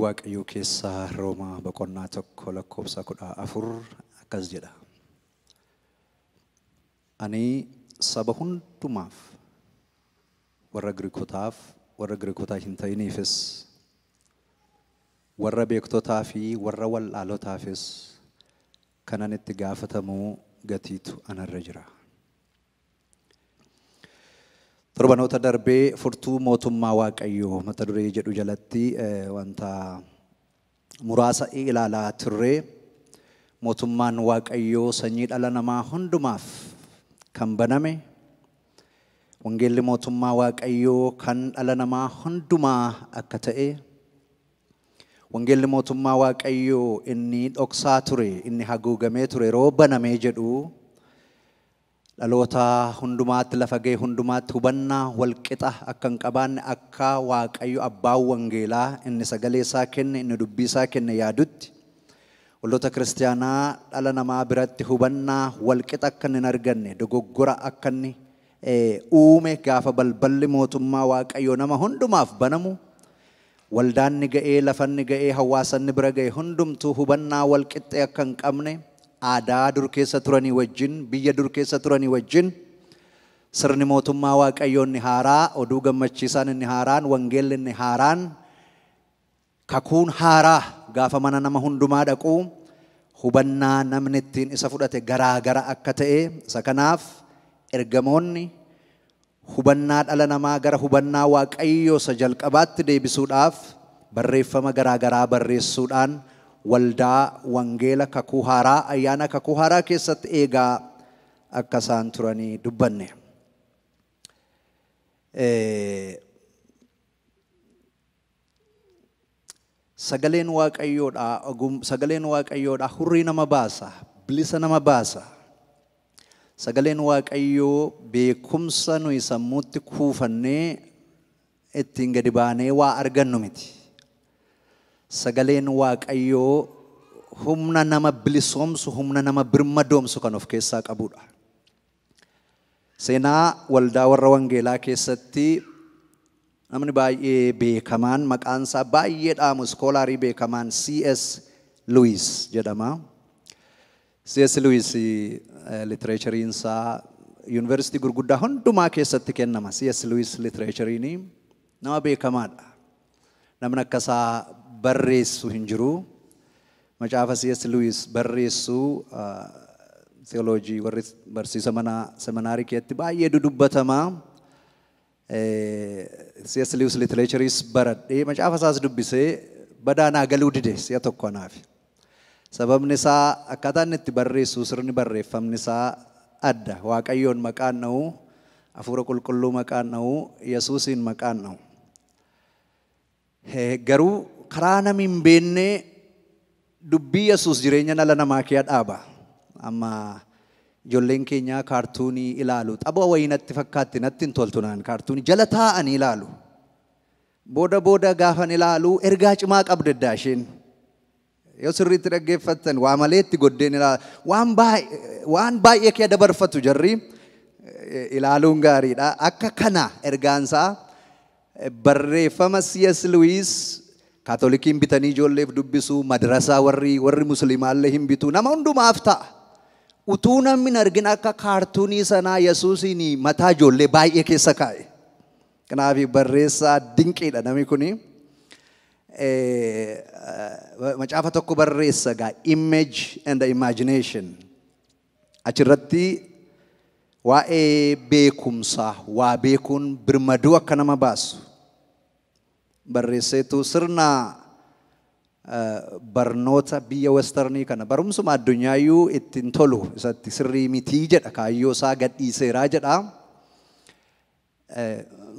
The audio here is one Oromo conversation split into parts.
Dubbii Waaqayyoo keessaa Roomaa boqonnaa 1 lakkoofsa 14 akkas jedha. Ani saba hundumaaf warra Giriikotaaf warra Giriikotaa hin ta'iniifis warra beektotaa fi warra wal'aalotaafis kanan itti gaafatamuu gatiitu anarra jira. Torbanoota darbee furtuu mootummaa Waaqayyoo mata duree jedhu jalatti wanta muraasa ilaalaa turre. Mootummaan Waaqayyoo sanyii dhala namaa hundumaaf kan baname, wangeelli mootummaa Waaqayyoo kan dhala namaa hundumaa akka ta'e, wangeelli mootummaa Waaqayyoo inni dhoksaa ture, inni haguugamee ture yeroo banamee jedhu dhaloota hundumaatti lafa ga'e hundumaatti hubannaa walqixa akka hin qabaanne akka Waaqayyo abbaan wangeelaa inni sagalee isaa kenne, inni dubbii isaa kenne yaadutti waldoota kiristaanaa dhala namaa biratti hubannaa walqixa akka hin arganne, dogoggora akka inni uume gaafa balballi mootummaa Waaqayyoo nama hundumaaf banamu, waldaanni ga'ee, lafanni ga'ee, hawaasanni bira ga'e hundumtuu hubannaa walqixxee akka hin qabne, aadaa dur keessa turanii wajjin, biyya dur keessa turanii wajjin sirni mootummaa Waaqayyoo inni haaraa, oduu gammachiisaan inni haaraan, wangeelli inni haaraan, kakuun haaraa gaafa mana nama hundumaa dhaqu hubannaa namni ittiin isa fudhate garaagara akka ta'e, isa kanaaf ergamoonni hubannaa dhala namaa gara hubannaa Waaqayyoo isa jalqabaatti deebisuudhaaf barreeffama garaagaraa barreessuudhaan waldaa wangeela kakuu haaraa, ayyaana kakuu haaraa keessatti eegaa akka isaan turanii dubbanne. Sagaleen Waaqayyoodha hurrii nama baasa, bilisa nama baasa. Sagaleen Waaqayyoo beekumsa nuyi sammuutti kuufannee ittiin gadi baanee waa argannu miti. Sagaleen Waaqayyoo humna nama bilisoomsu, humna nama birmadoomsu kan of keessaa qabudha. Seenaa waldaa warra wangeelaa keessatti namni baay'ee beekamaan, maqaan isaa baay'ee dhaamu, iskoolaarii beekamaan C.S. Lewis jedhama. C.S. Lewis litereechariin isaa yuunivarsiitii gurguddaa hundumaa keessatti kennama. C.S. Lewis litereechariin nama beekamaadha. Namni akkasaa barreessu hin jiru. Macaafa C.S. Lewis barreessu theoloojii warri barsiisa mana seminaarii keessatti baay'ee dudubbatama. C.S. Lewis litereechariis baradhee macaafa isaas dubbisee badaanaa galuu dide si'a tokko anaaf. Sababni isaa akkaataa inni itti barreessu sirni barreeffamni isaa adda. Waaqayyoon maqaan dha'u, Hafuura Qulqulluu maqaan dha'u, Yesuusiin maqaan dha'u. Garuu karaa namni hin beekne dubbii Yesuus jireenya dhala namaa kee dhaaba. Amma ijoolleen keenya kaartuunii ilaalu. Tapha wayii natti fakkaatti, natti hin toltu naan kaartuunii jala taa'anii ilaalu. Booda booda gaafan ilaalu ergaa cimaa qabdi eddaa isheen. Yoo sirriitti dhaggeeffattan waa malee itti goddeen ilaalu. Waan baay'ee kee dabarfatu jarri ilaaluun gaariidha. Akka kana ergaansaa barreeffama C.S. Lewis Kaatolikiin bitanii ijoolleef dubbisu, madrasaa warri musliimaallee hin bitu, nama hundumaaf ta'a. Utuu namni hin argin akka kaartuunii sanaa Yesuusiin mataa ijoollee baay'ee keessa kaa'e. Kanaaf barreessaa dinqiidha namni kuni. Macaafa tokko barreessa gaa, Image and the Imagination. Achirratti waa'ee beekumsaa, waa beekuun birmaduu akka nama baasu barreesseetu sirna barnoota biyya westernii kana barumsuma addunyaayyuu ittiin tolu isatti sirrii mitii jedha, kaayyoo isaa gadhiiseeraa jedha.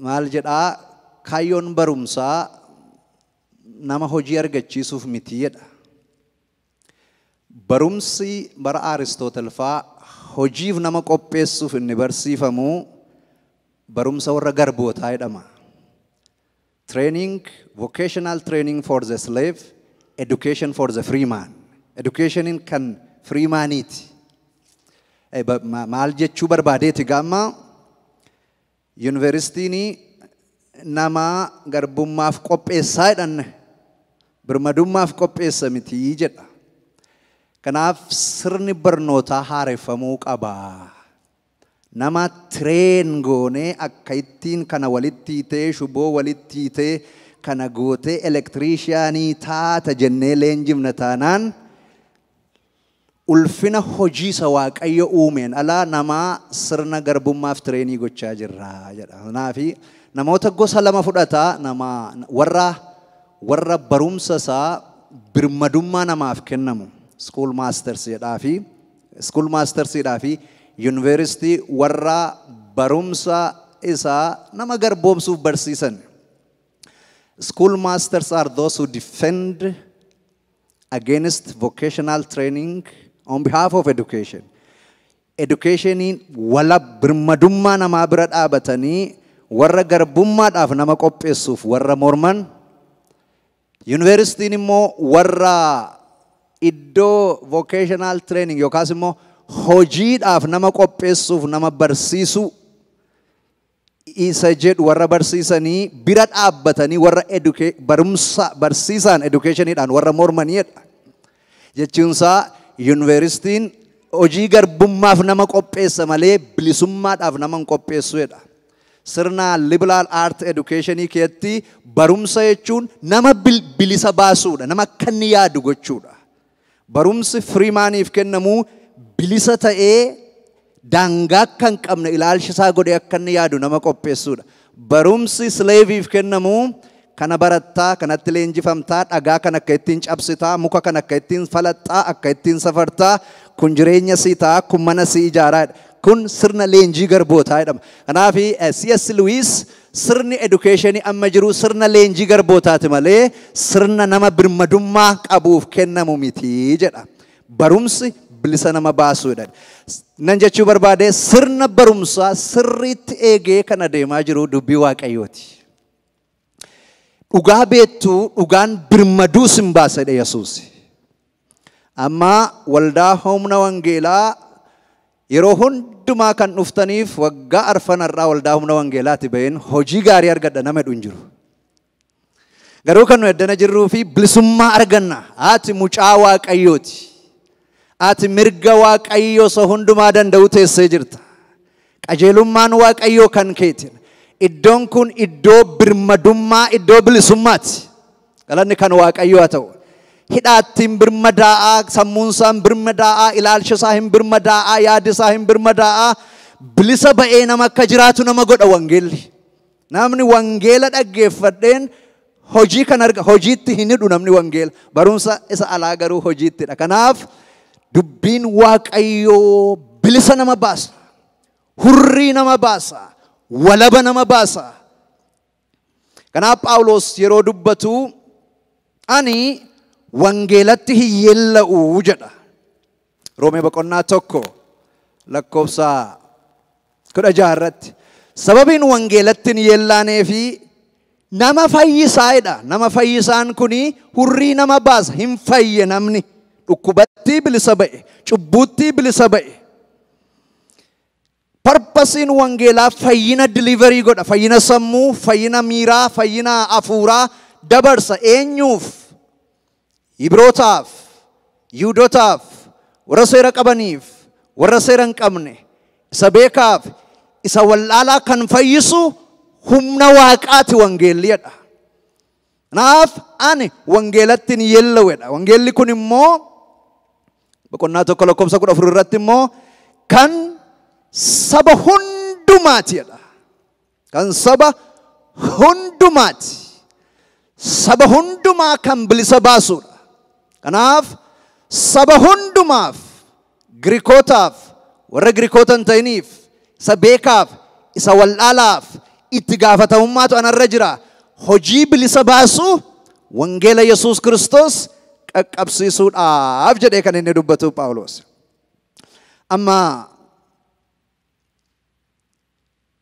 Maal jedhaa, kaayyoon barumsaa nama hojii argachiisuuf mitii jedha. Barumsi bara Aristootel faa hojiif nama qopheessuuf inni barsiifamu barumsa warra garbootaa jedhama. Training, vocational training for the slave, education for the free man. Educationin kan free maniiti. Maal jechuu barbaadeeti gaamma yuunivarsiitiin nama garbummaaf qopheessaa jedhan Birmadummaaf qopheessa miti jedha. Kanaaf sirni barnootaa haareffamuu qaba. Nama train goonee akka ittiin kana walitti hiitee shuboo walitti hiitee kana gootee elektirishaanii taata jennee leenjifna taanaan ulfina hojii isa Waaqayyo uumeen alaa namaa sirna garbummaaf tireenii gochaa jirra jedha. Kanaafi namoota gosa lama fudhata, nama warra barumsa isaa birmadummaa namaaf kennamu school masters jedhaa fi school masters jedhaa fi yuunivarsiitii warra barumsa isaa nama garboomsuuf barsiisan. School masters are those who defend against vocational training on behalf of education. Educationiin wala birmadummaa namaa bira dhaabatanii warra garbummaadhaaf nama qopheessuuf warra morman. Yuunivarsiitiin immoo warra iddoo vocational training yookaas immoo hojiidhaaf nama qopheessuuf nama barsiisu isa jedhu warra barsiisanii bira dhaabbatanii warra barumsa barsiisaan educationiidhaan warra mormaniidha. Jechuunsaa yuunivarsiitiin hojii garbummaaf nama qopheessa malee bilisummaadhaaf nama hin qopheessuudha. Sirna liberal art educationii keessatti barumsa jechuun nama bilisa baasuudha, nama akka inni yaadu gochuudha. Barumsi firiimaaniif kennamu bilisa ta'ee daangaa akka hin qabne ilaalcha isaa godhee akka inni yaadu nama qopheessuudha. Barumsi slave'iif kennamu kana barattaa, kanatti leenjifamtaa, dhagaa kan akka ittiin cabsitaa, muka kan akka ittiin falaxxaa, akka ittiin safartaa, kun jireenya sii ta'a, kun mana sii ijaaraadha. Kun sirna leenjii garbootaa jedhama. Kanaaf C.S. Lewis sirni educationii amma jiru sirna leenjii garbootaati malee sirna nama birmadummaa qabuuf kennamu miti jedha. Barumsi bilisa nama baasuudha. Nan jechuu barbaade sirna barumsaa sirriitti eegee kan adeemaa jiru dubbii Waaqayyooti. Dhugaa beektuu dhugaan birmaduu sin baasa jedhe Yesuus. Amma waldaa humna wangeelaa yeroo hundumaa kan dhuftaniif waggaa arfan har'aa waldaa humna wangeelaati baheen hojii gaarii argadha nama jedhu hin jiru. Garuu kan nu eddana jirruu fi bilisummaa arganna. Ati mucaa Waaqayyooti. Ati mirga Waaqayyoo isa hundumaa danda'u teessee jirta. Qajeelummaan Waaqayyoo kan keeti. Iddoon kun iddoo birmadummaa, iddoo bilisummaati. Galanni kan Waaqayyoo haa ta'u. Hidhaattiin birmadaa'aa, sammuun isaa hin birmadaa'aa, ilaalcha isaa hin birmadaa'aa, yaadi isaa hin birmadaa'aa. Bilisa ba'ee nama akka jiraatu nama godha wangeelli. Namni wangeela dhaggeeffadheen hojii kan arga, hojiitti hin hidhu namni wangeela. Barumsa isa alaa garuu hojiittidha. Kanaaf dubbiin Waaqayyoo bilisa nama baasa. Hurrii nama baasa. Walaba nama baasa. Kanaaf Phaawulos yeroo dubbatu ani wangeelatti hin yeella'u jedha. Roomee boqonnaa 1 lakkoofsa 16 irratti. Sababiin wangeelatti hin yeellaanee fi nama fayyisaadha. Nama fayyisaan kuni hurrii nama baasa. Hin fayye namni. Dhukkubatti bilisa ba'e. Cubbuutti bilisa ba'e. Parpasiin wangeelaa fayyina diliverii godha. Fayyina sammuu, fayyina miiraa, fayyina hafuuraa dabarsa. Eenyuuf? Ibrootaaf, Yihuudootaaf, warra seera qabaniif, warra seera hin qabne, isa beekaaf, isa wallaalaa kan fayyisu humna Waaqaati wangeelli jedha. Kanaaf ani wangeelatti hin yeella'u. Wangeelli kun immoo boqonnaa 1 lakkoofsa 14 irratti immoo kan saba hundumaati jedha. Kan saba hundumaati. Saba hundumaa kan bilisa baasuudha. Kanaaf saba hundumaaf, Giriikootaaf, warra Giriikoota hin ta'iniif, isa beekaaf, isa wallaalaaf itti gaafatamummaatu anarra jira. Hojii bilisa baasuu wangeela Yesuus Kiristoos qaqqabsiisuudhaaf jedhee kan inni dubbatu Phaawulos. Amma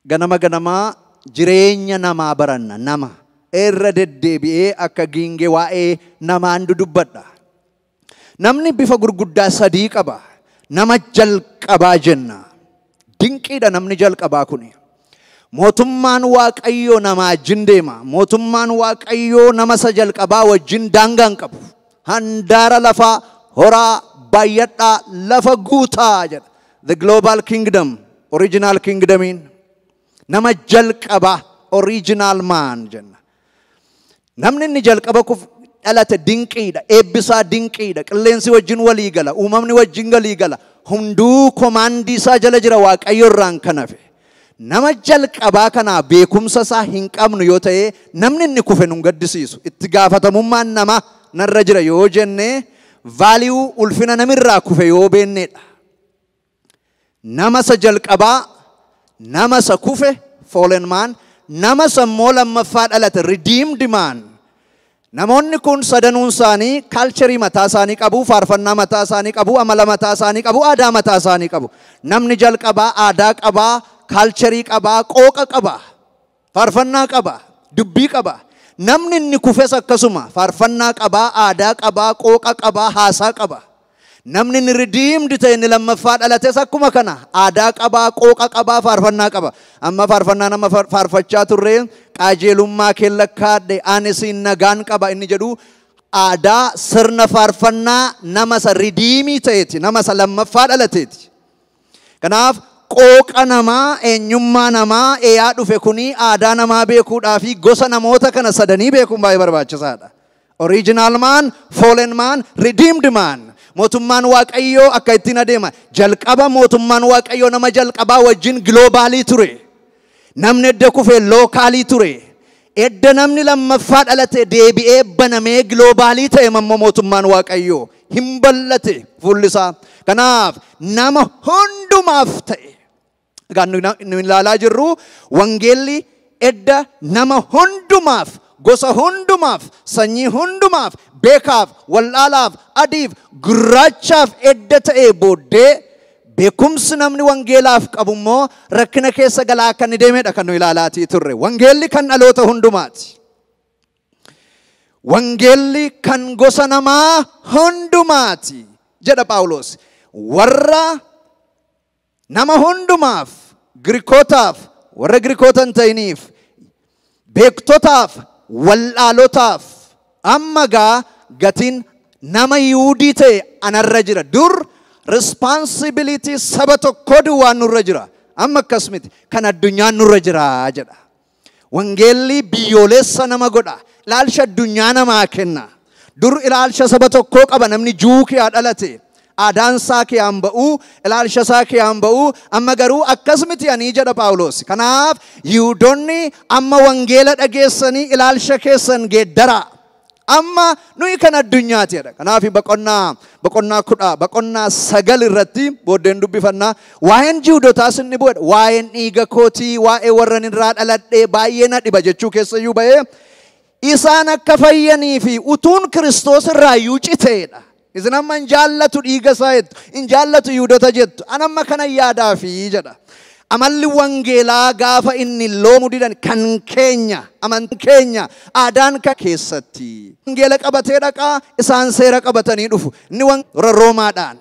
ganama ganamaa jireenya namaa baranna. Nama irra deddeebi'ee akka giingee waa'ee namaan dudubbadha. Namni bifa gurguddaa sadii qaba. Nama jalqabaa jenna. Dinqiidha namni jalqabaa kuni. Mootummaan Waaqayyoo nama wajjin deema. Mootummaan Waaqayyoo nama isa jalqabaa wajjin daangaa hin qabu. Handaara lafaa horaa baay'adhaa lafa guutaa jedha. The global kingdom, original kingdomiin nama jalqabaa original man jenna. Namni inni jalqaba dhalate dinqiidha, eebbisaa dinqiidha, qilleensi wajjin walii gala, uumamni wajjin walii gala, hunduu komaandii isaa jala jira Waaqayyo irraan kan hafe. Nama jalqabaa kanaa beekumsa isaa hin qabnu yoo ta'e namni inni kufe nun gaddisiisu. Itti gaafatamummaan nama narra jira yoo jenne vaaliyuu ulfina namirraa kufe yoo beennedha. Nama isa jalqabaa, nama isa kufe fallen man, nama isa immoo lammaffaa dhalate redeemed man. Namoonni kun sadanuun isaanii kaalcharii mataa isaanii qabu, faarfannaa mataa isaanii qabu, amala mataa isaanii qabu, aadaa mataa isaanii qabu. Namni jalqabaa aadaa qabaa, kaalcharii qabaa, qooqa qabaa, faarfannaa qabaa, dubbii qabaa. Namni inni kufes akkasuma faarfannaa qabaa, aadaa qabaa, qooqa qabaa, haasaa qabaa. Namni inni redeemed ta'e inni lammaffaa dhalates akkuma kana aadaa qabaa, qooqa qabaa, faarfannaa qaba. Amma faarfannaa nama faarfachaa turre qajeelummaa kee lakkaadhe ani siin nagaan qaba inni jedhu aadaa sirna faarfannaa nama isa redeemii ta'eeti, nama isa lammaffaa dhalateeti. Kanaaf qooqa namaa, eenyummaa namaa eeyaa dhufe kuni aadaa namaa beekuudhaa fi gosa namoota kana sadanii beekuun baay'ee barbaachisaadha. Original man, fallen man, redeemed man. Mootummaan Waaqayyoo akka ittiin adeema. Jalqaba mootummaan Waaqayyoo nama jalqabaa wajjin giloobaalii ture. Namni edda kufee lookaalii ture. Edda namni lammaffaa dhalate deebi'ee banamee giloobaalii ta'e ammoo mootummaan Waaqayyoo hin bal'ate fuulli isaa. Kanaaf nama hundumaaf ta'e. Egaa nu ilaalaa jirru wangeelli edda nama hundumaaf, gosa hundumaaf, sanyii hundumaaf, beekaaf, wallaalaaf, adiif, gurraachaaf edda ta'ee booddee beekumsi namni wangeelaaf qabu immoo rakkina keessa galaa akka inni deemedha kan nu ilaalaatii turre. Wangeelli kan dhaloota hundumaati. Wangeelli kan gosa namaa hundumaati jedha Phaawulos. Warra nama hundumaaf, Girikootaaf, warra Girikoota hin ta'iniif, beektotaaf, wallaalotaaf, amma gaa gatiin nama Yihuudii ta'e anarra jira. Dur responsibility saba tokkoo duwwaan nurra jira. Amma akkas miti. Kan addunyaan nurra jira jedha. Wangeelli biyyoolessa nama godha. Ilaalcha addunyaa namaa kenna. Dur ilaalcha saba tokkoo qaba namni Juu kiyaa dhalate. Aadaan isaa kiyaan ba'uu, ilaalcha isaa kiyaan ba'uu, amma garuu akkas miti ani jedha Phaawulos. Kanaaf Yihuudoonni amma wangeela dhageessanii ilaalcha keessan geeddaraa. Amma nuyi kan addunyaati jedha. Kanaaf boqonnaa 10 boqonnaa 9 irratti booddeen dubbifannaa. Waa'een Yihuudootaas inni bu'edha. Waa'een dhiiga kootii, waa'ee warra irraa dhaladhee baay'ee na dhiba jechuu keessayyuu ba'ee isaan akka fayyanii fi utuun Kiristoos irraa iyyuu citeedha. Isin amma hin jaallatu dhiiga isaa jettu, hin jaallatu Yihuudoota jettu, an amma kana yaadaafi jedha. Amalli wangeelaa gaafa inni loomuu didan kan keenya, amantiin keenya, aadaan kan keessatti. Wangeela qabatee dhaqaa, isaan seera qabatanii dhufu. Inni warra Roomaadhaan.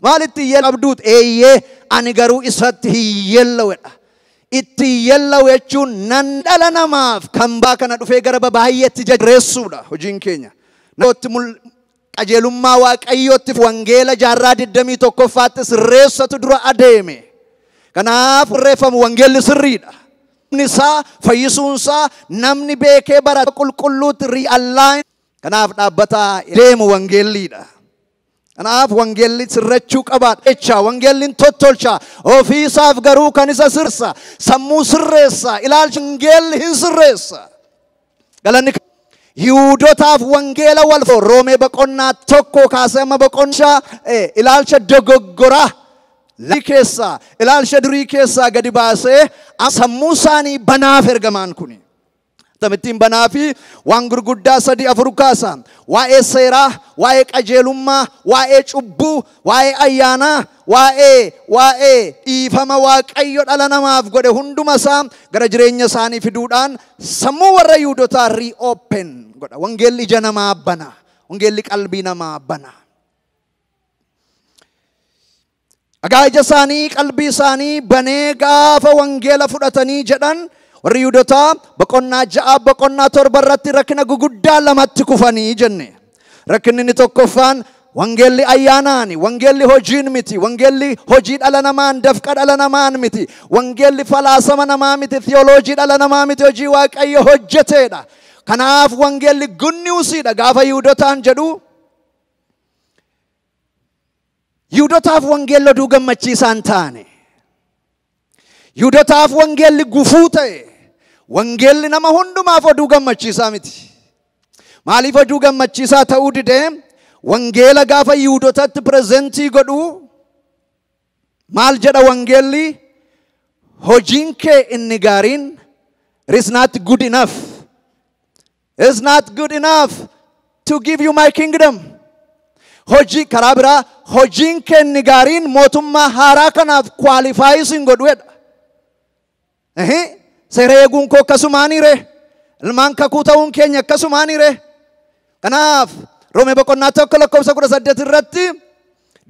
Maalitti hiyyee qabduut? Eeyyee, ani garuu isatti hiyyeellawedha. Itti hiyyeellawu jechuun nan dhala namaaf kan baa kana dhufee gara baay'eetti jajjabeessuudha hojiin keenya. Namooti qajeelummaa Waaqayyootti wangeela jaarraa 21ffaatti sirreessatu dura adeeme. Kanaaf sirreeffamu wangeelli sirriidha. Namni isaa fayyisuun isaa namni beekee bara qulqulluutti ri'allaa. Kanaaf dhaabbataa deemu wangeelliidha. Kanaaf wangeelli sirrachuu qabaadha. Jecha wangeelliin tottolcha. Ofiisaaf garuu kan isa sirsa. Sammuu sirreessa. Ilaalcha wangeelli hin sirreessa. Galanni Yihuudootaaf wangeela wal Roomee boqonnaa 1 kaasee amma boqonnaa ilaalcha dogoggoraa keessaa ilaalcha durii keessaa gadi baasee sammuu isaanii banaaf ergamaan kuni. Tamittiin banaa fi waan gurguddaa 3 4 kaasa. Waa'ee seeraa, waa'ee qajeelummaa, waa'ee cubbuu, waa'ee ayyaanaa, waa'ee dhiifama Waaqayyo dhala namaaf godhe hunduma isaa gara jireenya isaanii fiduudhaan sammuu warra Yihuudootaa reopen godha. Wangeelli ija namaa bana. Wangeelli qalbii namaa bana. Egaa ija isaanii qalbii isaanii banee gaafa wangeela fudhatanii jedhan warri Yihuudotaa boqonnaa 6 boqonnaa 7 irratti rakkina guguddaa lamatti kufanii jenne. Rakkinni inni tokkoffaan wangeelli ayyaanaani, wangeelli hojiin miti, wangeelli hojii dhala namaan, dafqa dhala namaan miti, wangeelli falaasama namaa miti, theoloojii dhala namaa miti, hojii Waaqayyo hojjeteedha. Kanaaf wangeelli good newsiidha gaafa Yihuudotaan jedhu. Yihuudotaaf wangeelli oduu gammachiisaa hin taane. Yihuudotaaf wangeelli gufuu ta'e. Wangeelli nama hundumaaf oduu gammachiisaa miti. Maaliif oduu gammachiisaa ta'uu didee? Wangeela gaafa Yihuudotatti pirezentii godhu maal jedha wangeelli? Hojiin kee inni gaariin it is not good enough. It is not good enough to give you my kingdom. Hojii karaa biraa hojiin kee inni gaariin mootummaa haaraa kanaaf kwaalifaayi sin godhuedha. Seera eeguun koo akkasumaaniire. Ilmaan kakuu ta'uun keenya akkasumaaniire. Kanaaf Roomee boqonnaa 1 lakkoofsa 18 irratti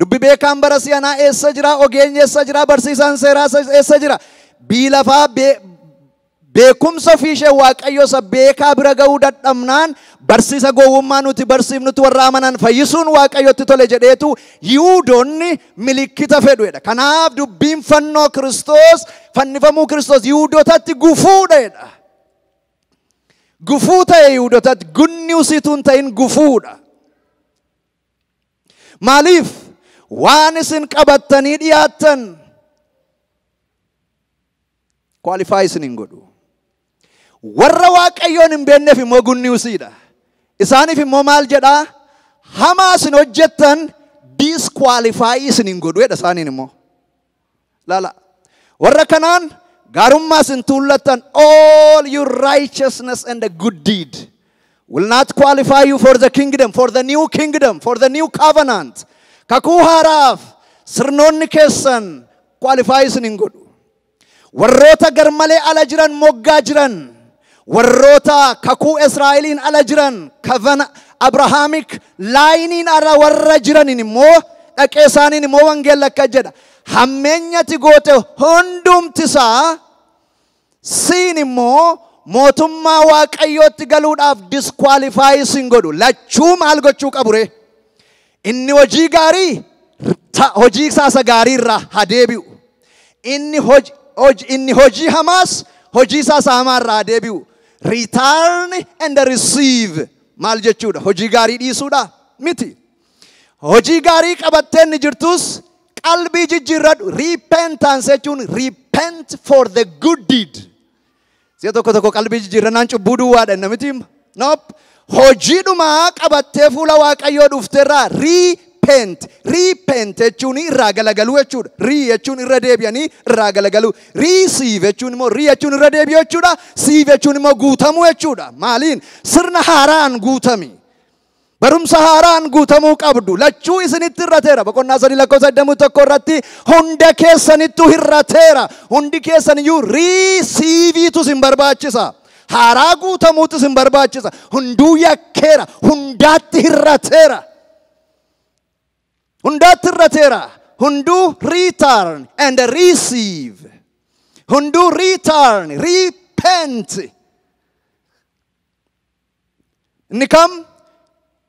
dubbi beekaan bara si'anaa eessa jira? Ogeenyi eessa jira? Barsiisaan seeraa eessa jira? Biyyi lafaa beekumsa ofii ishee Waaqayyo isa beekaa bira ga'uu dadhabnaan barsiisa gowwummaa nuti barsiifnutti warra amanan fayyisuun Waaqayyotti tole jedheetu Yihuudoonni milikkita fedhuedha. Kanaaf dubbiin fannoo Kiristoos, fannifamuu Kiristoos Yihuudotatti gufuudha. Gufuu ta'e Yihuudotatti, good newsiitu hin ta'in gufuudha. Maaliif? Waan isin qabattanii dhiyaattan qualify isin hin godhu. Warra Waaqayyoon hin beekneef immoo good newsiidha. Isaaniif immoo maal jedhaa? Hamaa isin hojjettan disqualify isin hin godhu jedha isaaniin immoo. Laala. Warra kanaan gaarummaa isin tuullattan all your righteousness and the good deed will not qualify you for the kingdom, for the new kingdom, for the new covenant. Kakuu haaraaf sirnoonni keessan qualify isin hin godhu. Warroota garmalee ala jiran moggaa jiran, warroota kakuu Israa'eliin ala jiran, covenant Abrahamic laayiniin ala warra jiraniin immoo dhaqee isaaniin immoo wangeelli akka jedha. Hammeenyati goote hundumtisaa siin immoo mootummaa Waaqayyootti galuudhaaf disqualify isin godhu. Lachuu maal gochuu qabu ree? Inni hojii gaarii hojii isaa isa gaarii irraa haa deebi'u. Inni hojii hamaas hojii isaa isa hamaa irraa haa deebi'u. Return and receive maal jechuudha? Hojii gaarii dhiisuudha miti. Hojii gaarii qabattee inni jirtus qalbii jijjiirradhu. Repentance jechuun repent for the good deed. Si'a tokko tokko qalbii jijjiirrannaan cubbuu duwwaadha namiti. Nope. Hojiidhumaa qabattee fuula Waaqayyoo dhufteerraa repent. Repent jechuun irraa galagaluu jechuudha. Re jechuun irra deebi'anii irraa galagaluu. Receive jechuun immoo re jechuun irra deebi'uu jechuudha. Sieve jechuun immoo guutamuu jechuudha. Maaliin? Sirna haaraan guutami. Barumsa haaraan guutamuu qabdu. Lachuu isinitti hir'ateera. Boqonnaa 3 lakkoofsa 21 irratti hunda keessanittu hir'ateera. Hundi keessan iyyuu receiveetu isin barbaachisa. Haaraa guutamuutu isin barbaachisa. Hunduu yakkeera. Hundaatti hir'ateera. Hundaatti hir'ateera. Hunduu return and receive. Hunduu return, repent. Inni kam?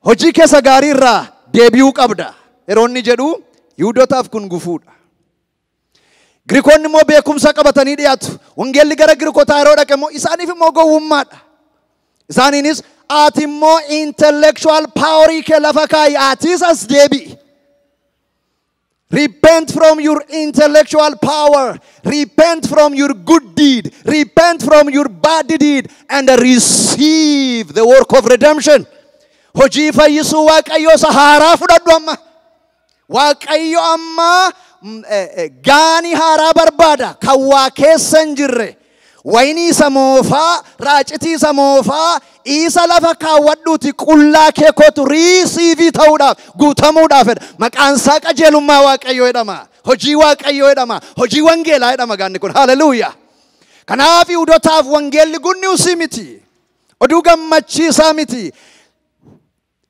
Hojii keessa gaarii irraa deebi'uu qabda. Yeroo inni jedhu Yihuudootaaf kun gufuudha. Giriikonni immoo beekumsa qabatanii dhiyaatu. Wangeelli gara Giriikotaa yeroo dhaqe immoo isaaniif immoo gowwummaadha. Isaaniinis ati immoo intellectual powerii kee lafa kaa'i, atis as deebi'i. Repent from your intellectual power. Repent from your good deed. Repent from your bad deed and receive the work of redemption. Hojii fayyisuu Waaqayyoo isa haaraa fudhadhu amma. Waaqayyo amma gaanii haaraa barbaada. Kan waa keessa hin jirre. Wayinii isa moofaa, raacitii isa moofaa, isa lafa kaawwadhuuti qullaa kee kootu riisiivii ta'uudhaaf, guutamuudhaaf jedha. Maqaan isaa qajeelummaa Waaqayyoo jedhama. Hojii Waaqayyoo jedhama. Hojii wangeelaa jedhama gaanni kun. Haleluuyaa. Kanaaf Yihuudootaaf wangeelli good news miti. Oduu gammachiisaa miti.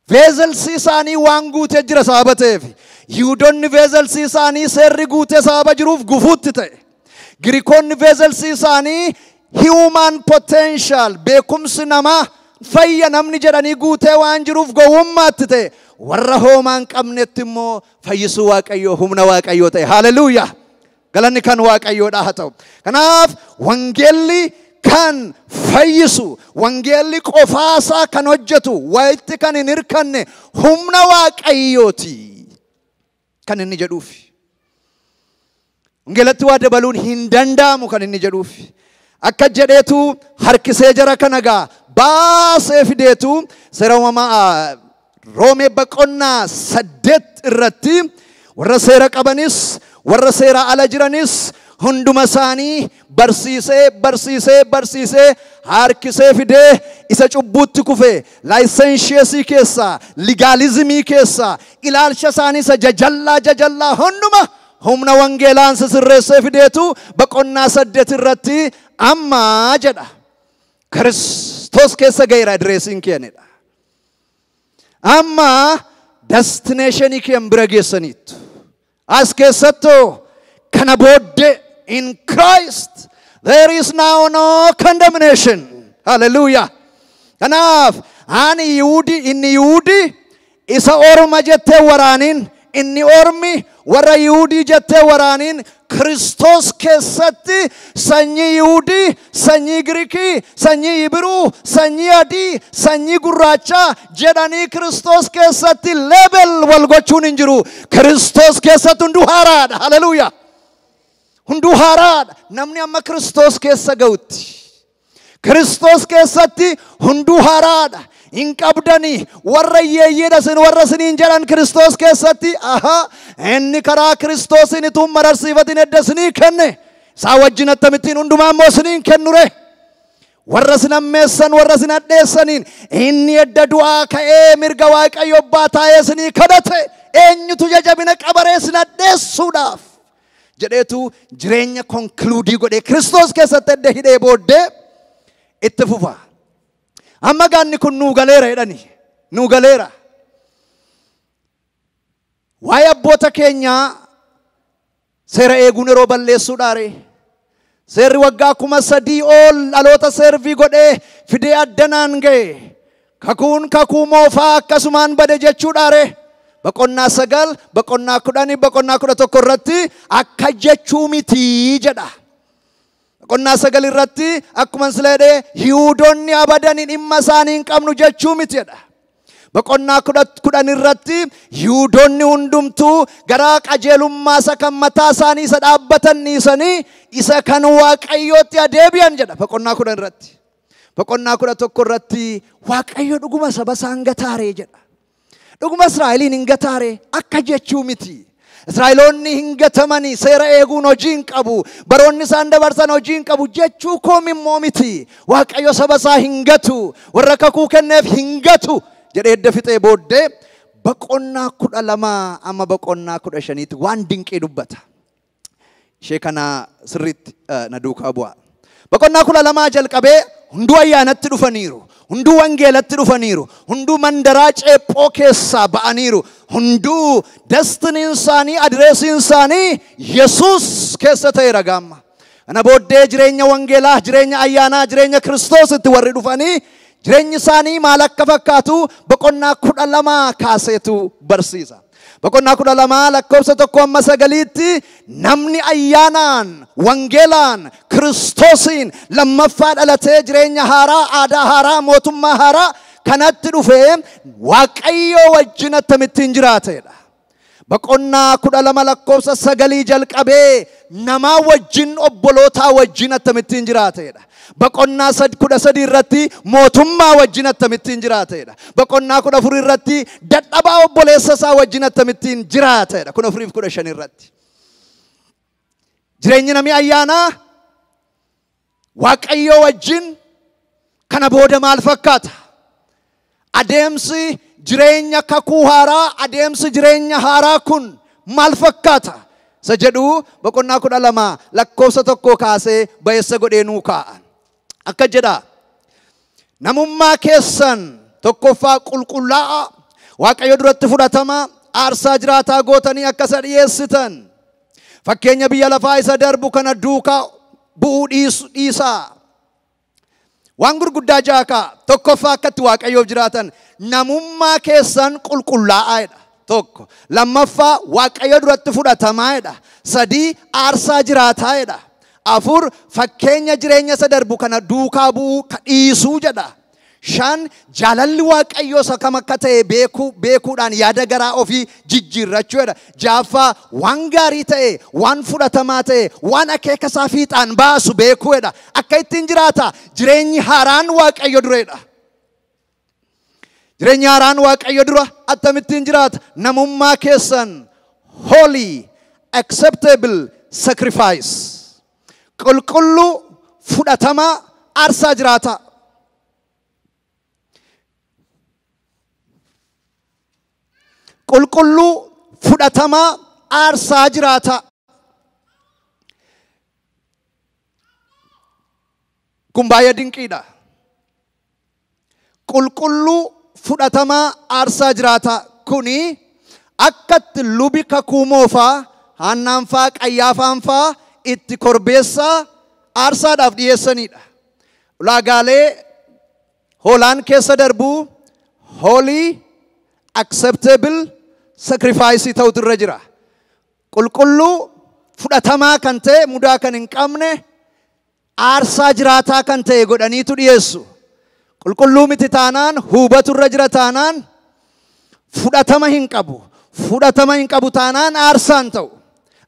Vessels isaanii waan guutee jira sababa ta'eef. Yihudoonni vessels isaanii seerri guutee sababa jiruuf gufuutti ta'e. Giriikonni vessels isaanii human potential beekumsi namaa fayya namni jedhanii guutee waan jiruuf gowwummaatti ta'e. Warra hoomaa hin qabnetti immoo fayyisuu Waaqayyoo humna Waaqayyoo ta'e. Haleluuyaa! Galanni kan Waaqayyoodhaa haa ta'u. Kanaaf wangeelli kan fayyisu, wangeelli qofaasaa kan hojjetu, wayitti kan hin hirkanne humna Waaqayyooti kan inni jedhuufi. Wangeelatti waa dabaluun hin danda'amu kan inni jedhuufi. Akka jedheetu harkisee jara kana gaa baasee fideetu seera uumamaa Roomee boqonnaa 8 irratti warra seera qabanis warra seera ala jiranis hunduma isaanii barsiisee barsiisee barsiisee harkisee fidee isa cubbuutti kufe licentiousii keessaa legalismii keessaa ilaalcha isaanii isa jajallaa jajallaa hunduma humna wangeelaan sisirreessee fideetu boqonnaa 8 irratti amma jedha. Kiristoos keessa ga'eera addressiin keenyadha. Amma destinationii keen bira geessaniittu. As keessattuu kana booddee in Christ there is now no condemnation. Hallelujah. Kanaaf ani Yihuudi inni Yihuudi isa orma jettee waraaniin inni ormi warra Yihuudii jettee waraaniin Kiristoos keessatti sanyii Yihuudii, sanyii Giriikii, sanyii Ibiruu, sanyii adii, sanyii gurraachaa jedhanii Kiristoos keessatti label wal gochuun hin jiru. Kiristoos keessatti hunduu haaraadha. Haleluuyaa! Hunduu haaraadha. Namni amma Kiristoos keessa ga'utti. Kiristoos keessatti hunduu haaraadha. Hin qabdanii warra hiyyeeyyiidha isin warra isiniin jedhan Kiristoos keessatti aha inni karaa Kiristoosiin utuu mararsiifatin edda isinii kenne isaa wajjin akkamittiin hundumaa immoo isiniin kennure. Warra isin ammeessan warra isin hadheessaniin inni edda du'aa ka'ee mirga Waaqayyo abbaa taa'ee isinii kadhate eenyutu jajabina qabaree isin hadheessuudhaaf jedheetu jireenya conclude godhee Kiristoos keessatti edda hidhee booddee itti fufa. Amma gaanni kun nuu galeera jedhani. Nuu galeera. Waa'ee abboota keenyaa seera eeguun yeroo balleessuudhaare. Seerri waggaa 3000 ol dhaloota serve godhee fidee addanaan ga'e. Kakuun kakuu moofaa akkasumaan bade jechuudhaare. Boqonnaa 9, boqonnaa 10, boqonnaa 11 irratti akka jechuu mitii jedha. Boqonnaa 9 irratti akkuma sila jedhee Yihuudoonni abadanii dhimma isaanii hin qabnu jechuu miti jedha. Boqonnaa 10 irratti Yihuudoonni hundumtuu gara qajeelummaa isa kan mataa isaanii isa dhaabbatan dhiisanii isa kan Waaqayyootti adeebi'an jedha. Boqonnaa 10 irratti. Boqonnaa 11 irratti Waaqayyo dhuguma saba isaa hin gataaree jedha. Dhuguma Israa'eliin hin gataaree akka jechuu miti. Israa'eloonni hin gatamanii seera eeguun hojii hin qabu. Baroonni isaan dabarsan hojii hin qabu jechuu koom immoo miti. Waaqayyo saba isaa hin gatu. Warra kakuu kenneef hin gatu jedhee edda fixee booddee boqonnaa 12 amma boqonnaa 15tti waan dinqii dubbata. Ishee kana sirriitti na duukaa bu'a. Boqonnaa 12 jalqabee hunduu ayyaanatti dhufaniiru. Hunduu wangeelatti dhufaniiru. Hunduu mandaraa ceephoo keessaa ba'aniiru. Hunduu destinyn isaanii addressiin isaanii Yesuus keessa ta'eera gaamma. Kana booddee jireenya wangeelaa, jireenya ayyaanaa, jireenya Kiristoositti warri dhufanii jireenyi isaanii maal akka fakkaatu boqonnaa 12 kaaseetu barsiisa. Boqonnaa 12 lakkoofsa 1 amma 9tti namni ayyaanaan wangeelaan Kiristoosiin lammaffaa dhalatee jireenya haaraa, aadaa haaraa, mootummaa haaraa kanatti dhufee Waaqayyoo wajjin akkamittiin jiraatedha. Boqonnaa 12 lakkoofsa 9 jalqabee namaa wajjin obbolootaa wajjin akkamittiin jiraatedha. Boqonnaa 13 irratti mootummaa wajjin akkamittiin jiraatedha. Boqonnaa 14 irratti dadhabaa obboleessa isaa wajjin akkamittiin jiraatedha. 14 fi 15 irratti. Jireenyi namni ayyaanaa Waaqayyoo wajjin kana booda maal fakkaata? Adeemsi jireenya kakuu haaraa, adeemsi jireenya haaraa kun maal fakkaata? Isa jedhu boqonnaa 12 lakkoofsa 1 kaasee ba'eessa godhee nuu kaa'a. Akka jedha. Namummaa keessan tokkoffaa qulqullaa'aa, Waaqayyo duratti fudhatama aarsaa jiraataa gootanii akka isa dhiyeessitan. Fakkeenya biyya lafaa isa darbu kana duukaa bu'uu dhiisaa. Waan gurguddaa jaakaa tokkoffaa akkatti Waaqayyoof jiraatan namummaa keessan qulqullaa'aadha. Tokko. Lammaffaa Waaqayyo duratti fudhatamaadha. Sadii aarsaa jiraataadha. Afur fakkeenya jireenya isa darbu kana duukaa bu'uu dhiisuu jedha. Shan jaalalli Waaqayyoo isa kam akka ta'e beekuudhaan yaada garaa ofii jijjiirrachuudha. Jaaffaa waan gaarii ta'e, waan fudhatamaa ta'e, waan akeeka isaa fiixaan baasu beekuudha. Akka ittiin jiraata jireenyi haaraan Waaqayyo dureedha. Jireenyi haaraan Waaqayyo dura akkamittiin jiraata? Namummaa keessan holy acceptable sacrifice. Qulqulluu fudhatamaa aarsaa jiraata. Qulqulluu fudhatamaa aarsaa jiraata. Kun baay'ee dinqiidha. Qulqulluu fudhatamaa aarsaa jiraata. Kuni akkatti lubi kakuu moofaa, Haannaanfaa, Qayyaafaanfaa itti korbeessaa aarsaadhaaf dhiyeessanidha. Ulaagaalee hoolaan keessa darbuu holy acceptable sacrifice ta'utu irra jira. Qulqulluu fudhatamaa kan ta'e, mudaa kan hin qabne, aarsaa jiraataa kan ta'e godhaniitu dhiyeessu. Qulqulluu miti taanaan, hubatu irra jira taanaan fudhatama hin qabu. Fudhatama hin qabu taanaan aarsaan ta'u.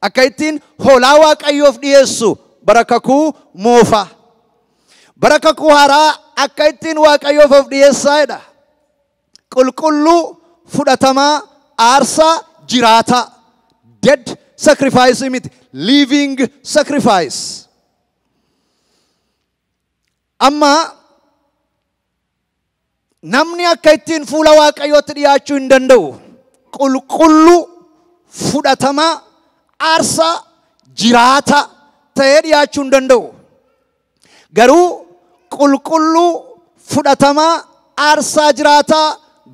Akka ittiin hoolaa Waaqayyoof dhiyeessu bara kakuu moofaa. Bara kakuu haaraa akka ittiin Waaqayyoof of dhiyeessaadha. Qulqulluu fudhatamaa aarsaa jiraataa. Dead sacrifice miti, living sacrifice. Amma namni akka ittiin fuula Waaqayyootti dhiyaachuu hin danda'u. Qulqulluu fudhatamaa aarsaa jiraataa ta'ee dhiyaachuu hin danda'u. Garuu qulqulluu fudhatamaa aarsaa jiraataa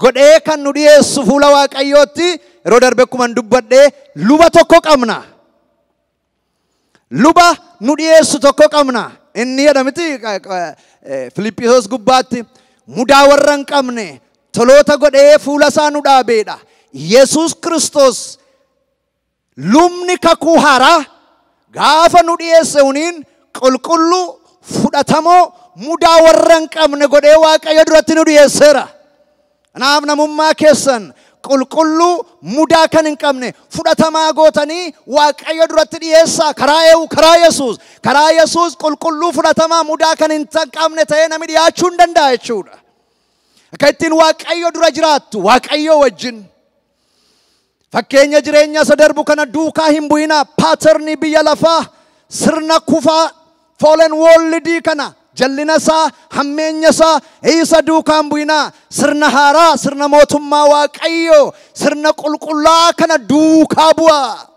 godhee kan nu dhiyeessu fuula Waaqayyootti yeroo darbe akkuma dubbadhee luba tokko qabna. Luba nu dhiyeessu tokko qabna. Inni jedhamti Filiphisiyoos gubbaatti mudaa warra hin qabne toloota godhee fuula isaa nu dhaabeedha. Yesuus Kiristoos lubni kakuu haaraa gaafa nu dhiyeesse huniin qulqulluu fudhatamoo mudaa warra hin qabne godhee Waaqayyo duratti nu dhiyeesseera. Kanaaf namummaa keessan qulqulluu mudaa kan hin qabne fudhatamaa gootanii Waaqayyo duratti dhiyeessaa. Karaa eenyu? Karaa Yesuus. Karaa Yesuus qulqulluu fudhatamaa mudaa kan hin qabne ta'ee namni dhiyaachuu hin danda'a jechuudha. Akka ittiin Waaqayyo dura jiraattu Waaqayyo wajjin. Fakkeenya jireenya isa darbu kana duukaa hin bu'inaa. Paaterni biyya lafaa sirna kufaa fallen world kana jallina isaa, hammeenya isaa isa duukaa hin bu'inaa. Sirna haaraa, sirna mootummaa Waaqayyoo, sirna qulqullaa kana duukaa bu'aa.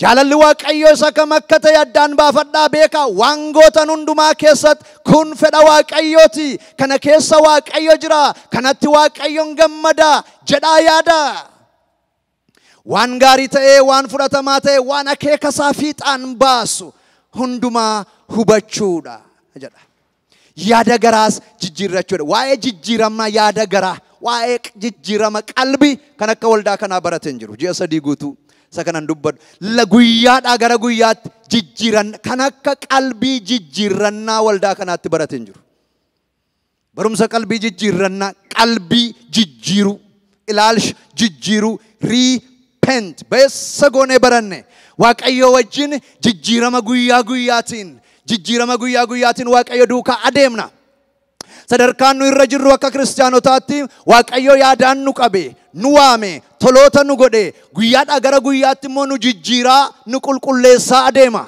Jaalalli Waaqayyoo isa kam akka ta'e addaan baafadhaa beekaa. Waan gootan hundumaa keessatti kun fedha Waaqayyooti. Kana keessa Waaqayyo jira. Kanatti Waaqayyoon gammada jedhaa yaada. Waan gaarii ta'ee, waan fudhatamaa ta'e, waan akeeka isaa fiixaan baasu hundumaa hubachuudha jedha. Yaada garaas jijjiirrachuudha. Waa'ee jijjiirama yaada garaa, waa'ee jijjiirama qalbii kan akka waldaa kanaa barate hin jiru. Ji'a 3 guutuu isa kanan dubbadhu. Guyyaadhaa gara guyyaatti jijjiiran kan akka qalbii jijjiirrannaa waldaa kanaatti barate hin jiru. Barumsa qalbii jijjiirrannaa, qalbii jijjiiruu, ilaalcha jijjiiruu, repent beessa goonee baranne. Waaqayyo wajjin jijjiirama guyyaa guyyaatiin, jijjiirama guyyaa guyyaatiin Waaqayyo duukaa adeemna. Sadarkaan nu irra jirru akka kiristaanotaatti Waaqayyo yaadaan nu qabe, nu waame, toloota nu godhe, guyyaadhaa gara guyyaatti immoo nu jijjiiraa, nu qulqulleessaa adeema.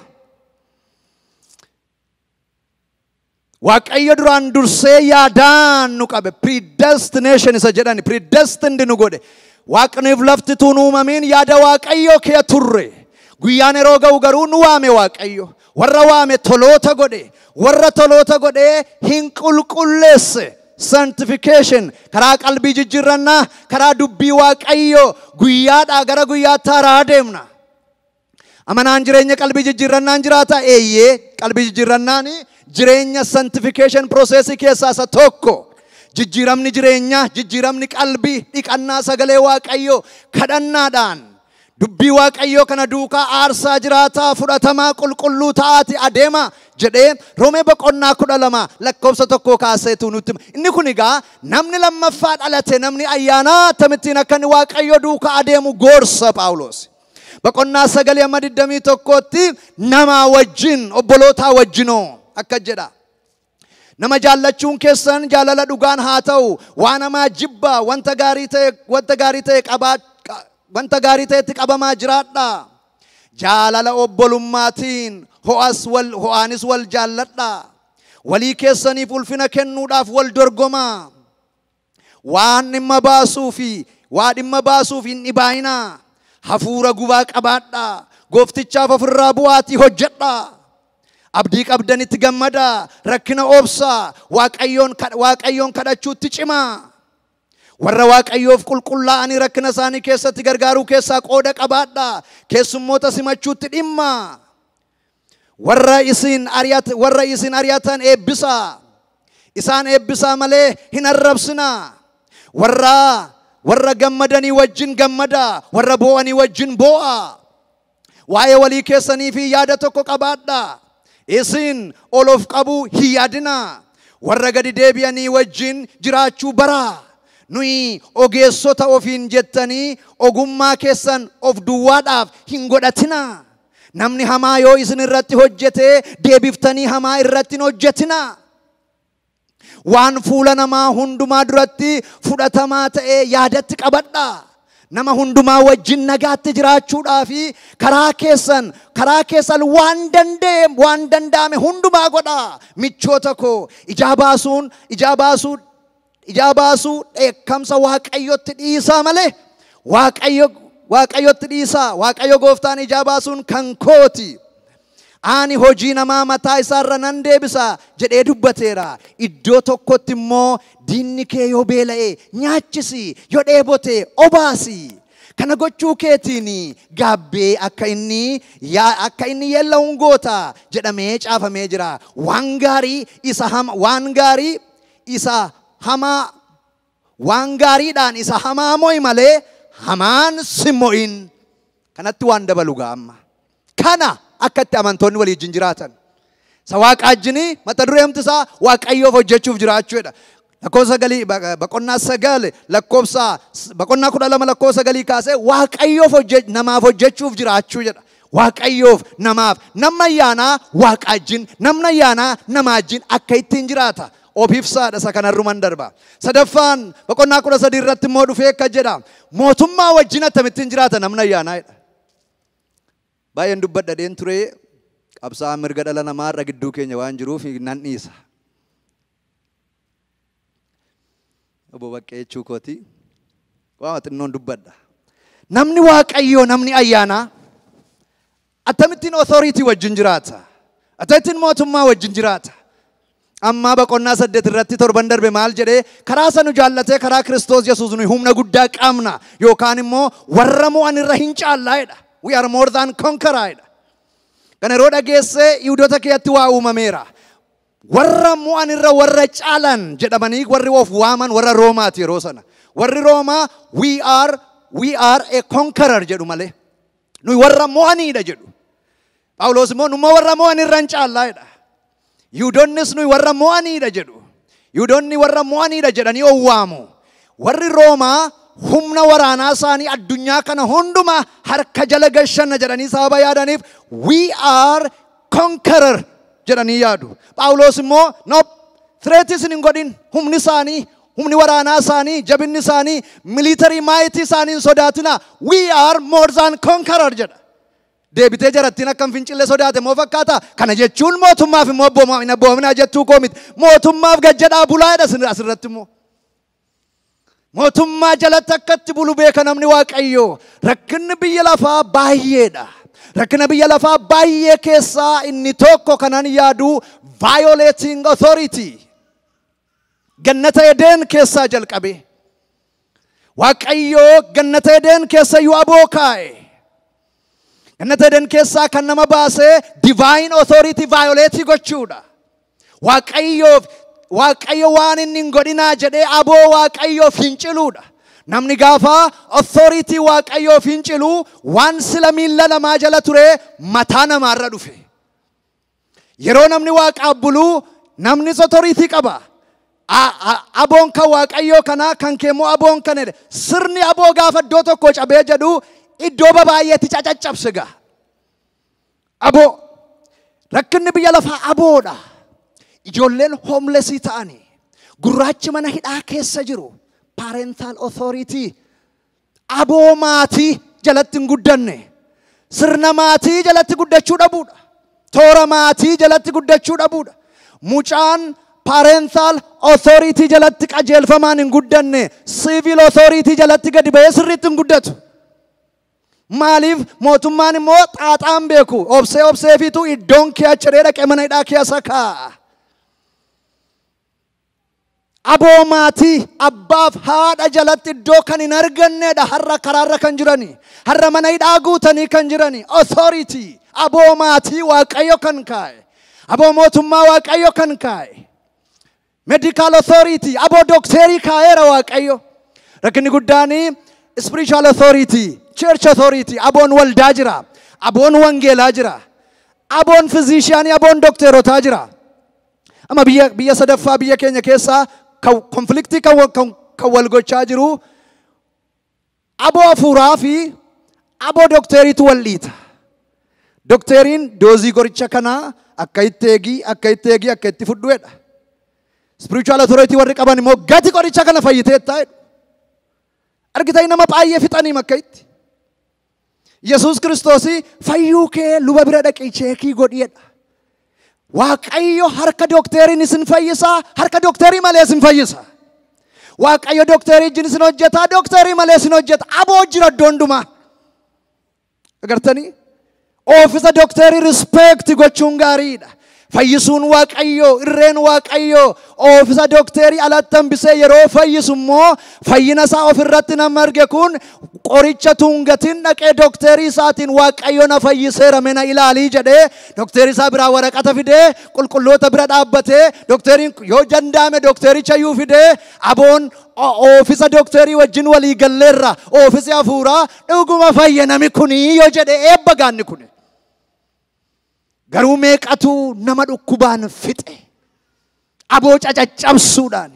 Waaqayyo duraan dursee yaadaan nu qabe, predestination isa jedhani, predestined nu godhe. Waaqniif lafti tun uumamiin yaada Waaqayyo kee turre. Guyyaan yeroo ga'u garuu nu waame Waaqayyo. Warra waame toloota godhe, warra toloota godhee hin qulqulleesse. Sanctification karaa qalbii jijjiirrannaa, karaa dubbii Waaqayyoo guyyaadhaa gara guyyaatti haaraa deemna. Amanaan jireenya qalbii jijjiirrannaan jiraata. Eeyyee, qalbii jijjiirrannaan jireenya sanctification process keessaa isa tokko. Jijjiiramni jireenyaa, jijjiiramni qalbii, dhiqannaa sagalee Waaqayyoo kadhannaadhaan dubbii Waaqayyoo kana duukaa aarsaa jiraataa fudhatamaa qulqulluu ta'aati adeema jedhee Roomee boqonnaa 12 lakkoofsa 1 kaaseetu nutti hima. Inni kun egaa namni lammaffaa dhalate, namni ayyaanaa akkamittiin akka inni Waaqayyo duukaa adeemu gorsa Phaawulos. Boqonnaa 9 amma 21tti namaa wajjin, obbolootaa wajjinoo akka jedha. Nama jaallachuun keessan jaalala dhugaan haa ta'u, waan hamaa jibbaa, wanta gaarii ta'e, wanta gaarii ta'e qabaa, wanta gaarii ta'etti qabamaa jiraadhaa. Jaalala obbolummaatiin ho'aanis wal jaalladhaa. Walii keessaniif ulfina kennuudhaaf wal dorgomaa. Waan dhimma baasuu fi waa dhimma baasuuf hin dhibaayinaa. Hafuura gubaa qabaadhaa. Gooftichaaf ofirraa bu'aatii hojjedhaa. Abdii qabdanitti gammadaa. Rakkina obsaa. Waaqayyoon kadhachuutti cimaa. Warra Waaqayyoof qulqullaa'anii rakkina isaanii keessatti gargaaruu keessaa qooda qabaadhaa. Keessummoota simachuutti dhimmaa. Warra isin ari'atan eebbisaa. Isaan eebbisaa malee hin arrabsinaa. Warra gammadanii wajjin gammadaa. Warra boo'anii wajjin boo'aa. Waa'ee walii keessanii fi yaada tokko qabaadhaa. Isin ol of qabuu hin yaadinaa. Warra gadi deebi'anii wajjin jiraachuu baraa. Nuyi ogeessota ofiin jettanii ogummaa keessan of duwwaadhaaf hin godhatinaa. Namni hamaa yoo isin irratti hojjete deebiftanii hamaa irratti hin hojjetinaa. Waan fuula namaa hundumaa duratti fudhatamaa ta'e yaadatti qabadhaa. Nama hundumaa wajjin nagaatti jiraachuudhaa fi karaa keessan waan danda'e, waan danda'ame hundumaa godhaa. Michoota koo, ijaa baasuun, ijaa baasuu, ijaa baasuu dheekkamsa Waaqayyotti dhiisaa malee, Waaqayyotti dhiisaa. Waaqayyo gooftaan ijaa baasuun kan kooti. Ani hojii namaa mataa isaarra nan deebisa jedhee dubbateera. Iddoo tokkotti immoo diinni kee yoo beela'e nyaachisi, yoo dheebote obaasi. Kana gochuu keetiin gaabbee akka inni yeella'uun goota jedhamee caafamee jira. Waan gaarii isa hama, waan gaarii isa hamaa, waan gaariidhaan isa hamaa mo'i malee hamaan si mo'in. Kanatti waan dabalu gaama. Kana akka itti amantoonni walii wajjin jiraatan. Isa Waaqa wajjinii mata dureen isaa Waaqayyoof hojjechuuf jiraachuudha. Lakkoofsa sagalii, boqonnaa 9 lakkoofsa, boqonnaa 12 lakkoofsa 9 kaasee Waaqayyoof namaaf hojjechuuf jiraachuu jedha. Waaqayyoof namaaf, namni ayyaanaa Waaqa wajjin, namni ayyaanaa nama wajjin akka ittiin jiraata. Of ibsaadha isa kanarruman darba. Sadaffaan boqonnaa 13 irratti immoo dhufee akka jedha. Mootummaa wajjin akkamittiin jiraata namni ayyaanaa jedha. Baay'een dubbadhadheen ture, qabsaa'aa mirga dhala namaa irra gidduu keenya waan jiruuf nan dhiisa. Obbo Baqqee jechuu kooti. Waa xinnoon dubbadha. Namni Waaqayyoo, namni ayyaanaa akkamittiin authority wajjin jiraata? Akkamittiin mootummaa wajjin jiraata? Amma boqonnaa 8 irratti torban darbe maal jedhee, karaa isa nu jaallatee karaa Kiristoos Yesuus nuyi humna guddaa qabna yookaan immoo warra mo'an irra hin caallaa jedha. We are more than conqueror jedha. Kana yeroo dhageessee Yihudoota keessatti waa uumameera. Warra mo'an irra warra caalan jedhamanii warri of waaman warra Roomaati yeroo sana. Warri Roomaa we are a conqueror jedhu malee. Nuyi warra mo'aniidha jedhu. Phaawulos immoo numa warra mo'an irra hin caallaa jedha. Yihudoonnis nuyi warra mo'aniidha jedhu. Yihudoonni warra mo'aniidha jedhanii of waamu. Warri Roomaa humna waraanaa isaanii addunyaa kana hundumaa harka jala gashanna jedhanii sababa yaadaniif we are conqueror jedhanii yaadu. Phaawulos immoo no threat isin hin godhin, humni isaanii, humni waraanaa isaanii, jabinni isaanii, military might isaanii hin sodaatina, we are more than conqueror jedha. Deebitee jarattiin akkam fincillee sodaate moo fakkaata? Kana jechuun mootummaaf immoo hin abboominaa jechuu koo miti. Mootummaaf gajjadhaa bulaa jedha asirratti immoo. Mootummaa jalatti akkatti bulu beeka namni Waaqayyoo. Rakkinni biyya lafaa baay'eedha. Rakkina biyya lafaa baay'ee keessaa inni tokko kanan yaadu violating authority. Gannata Edeen keessaa jalqabe. Waaqayyo gannata Edeen keessa iyyuu aboo kaa'e. Gannata Edeen keessaa kan nama baasee divine authority violate gochuudha. Waaqayyo waan inni hin godhinaa jedhee aboo Waaqayyoof finciluudha. Namni gaafa authority Waaqayyoof fincilu waan sila miilla namaa jala ture mataa namaarra dhufe. Yeroo namni Waaqaaf bulu namnis authority qaba. Aboon kan Waaqayyoo kanaa kan keemmoo aboon kan jedhe. Sirni aboo gaafa iddoo tokko cabee jedhu iddoo baay'eetti cacaccabse gaa. Aboo rakkinni biyya lafaa aboodha. Ijoolleen homelessii ta'anii gurraachi mana hidhaa keessa jiru. Parental authority aboo maatii jalatti hin guddanne. Sirna maatii jalatti guddachuu dhabuudha. Toora maatii jalatti guddachuu dhabuudha. Mucaan parental authority jalatti qajeelfamaan hin guddanne civil authority jalatti gadi ba'ee sirriitti hin guddatu. Maaliif mootummaan immoo xaaxaan beeku obsee obseefiitu iddoon kee achiree dhaqee mana hidhaa keessa kaa'a. Aboo maatii abbaaf haadha jalatti iddoo kan hin argannedha har'a karaarra kan jirani har'a mana hidhaa guutanii kan jirani authority aboo maatii Waaqayyo kan kaa'e aboo mootummaa Waaqayyo kan kaa'e medical authority aboo dookterii kaa'eera Waaqayyo. Rakkinni guddaan spiritual authority church authority aboon waldaa jira aboon wangeelaa jira aboon physicianii aboon dookterotaa jira. Amma biyya sadaffaa biyya keenya keessaa konfliktii kan wal gochaa jiru aboo hafuuraa fi aboo dookteriitu wal dhiita. Dookteriin doozii qoricha kanaa akka itti eegi akka itti eegi akka itti fudhuedha. Spiritual authority warri qaban immoo gati qoricha kana fayyiteettaa jedhu. Argitanii nama baay'ee fixanii akka itti. Yesuus Kiristoos fayyuu kee luba bira dhaqii cheekii godhiedha. Waaqayyo harka dookteriin isin fayyisaa, harka dookterii malee isin fayyisa. Waaqayyo dookterii wajjin isin hojjeta, dookterii malee isin hojjeta. Aboo jira iddoo hundumaa. Agartanii? Oofisa dookterii respect gochuun gaariidha. Fayyisuun Waaqayyo, irreen Waaqayyo oofisa dookterii alatti hambisee yeroo fayyisu immoo fayyina isaa ofirratti nama arge kun qoricha tungatiin dhaqee dookterii isaatiin Waaqayyo na fayyiseera mena ilaalii jedhee dookterii isaa biraa waraqata fidee qulqulloota bira dhaabbatee dookteriin yoo danda'ame dooktericha iyyuu fidee aboon oofisa dookterii wajjin walii galleerra oofisi hafuuraa dhuguma fayya nami kunii yoo jedhe eebba gaanni kuni. Garuu meeqatu nama dhukkubaan fixe aboo cacaccabsuudhaan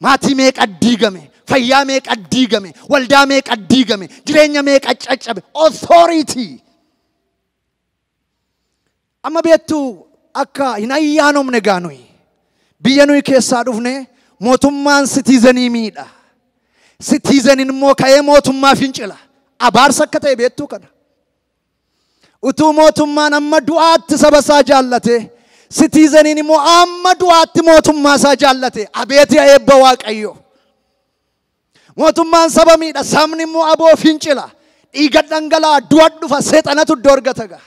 maatii meeqa diigame fayyaa meeqa diigame waldaa meeqa diigame jireenya meeqa caccabe authority. Amma beektu akka hin ayyaanomne gaanuyi biyya nuyi keessaa dhufne mootummaan citizenii miidha. Citizeniin immoo ka'ee mootummaa fincila. Abaarsa akka ta'e beektuu kana. Utuu mootummaan amma du'aatti saba isaa jaallate citizeniin immoo amma du'aatti mootummaa isaa jaallate abeet yaa eebba Waaqayyo. Mootummaan saba miidha sabni immoo aboo fincila dhiiga dhangala'aa du'a dhufa seexanatu iddoo argata gaa.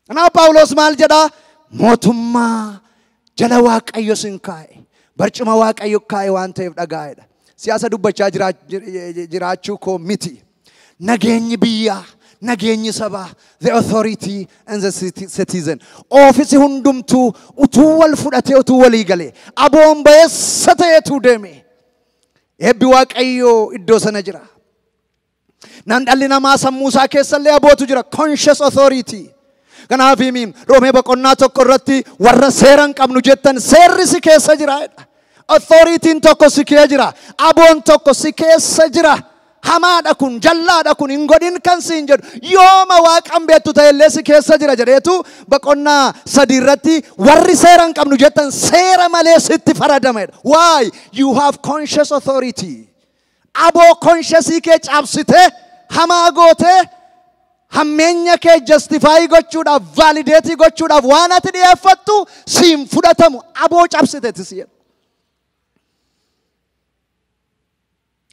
Kanaaf Phaawulos maal jedhaa? Mootummaa jala Waaqayyo sin kaa'e barcuma Waaqayyo kaa'e waan ta'eef dhagaa'edha. Siyaasa dubbachaa jiraachuu koo miti. Nageenyi biyyaa, nageenyi sabaa, the authority and the citizen. Oofisi hundumtuu utuu wal fudhatee utuu walii galee aboon ba'eessa ta'eetu deeme. Eebbi Waaqayyoo iddoo sana jira. Nan dhalli namaa sammuu isaa keessallee abootu jira. Conscious authority. Kanaaf himiin Roomee boqonnaa 1 irratti warra seera hin qabnu jettan seerri si keessa jira jedha. Authoritiin tokko si keessa jira. Aboon tokko si keessa jira. Hamaadha kun, jallaadha kun, hin godhin kan siin jedhu. Yooma Waaqan beektu ta'ellee si keessa jira jedheetu boqonnaa 3 irratti warri seera hin qabnu jettan seera malee sitti faradama jedha. Why? You have conscious authority. Aboo consciousii kee cabsitee hamaa gootee hammeenya kee justify gochuudhaaf validate gochuudhaaf waan ati dhiyeeffattu siin fudhatamu aboo cabsiteeti si jedhu.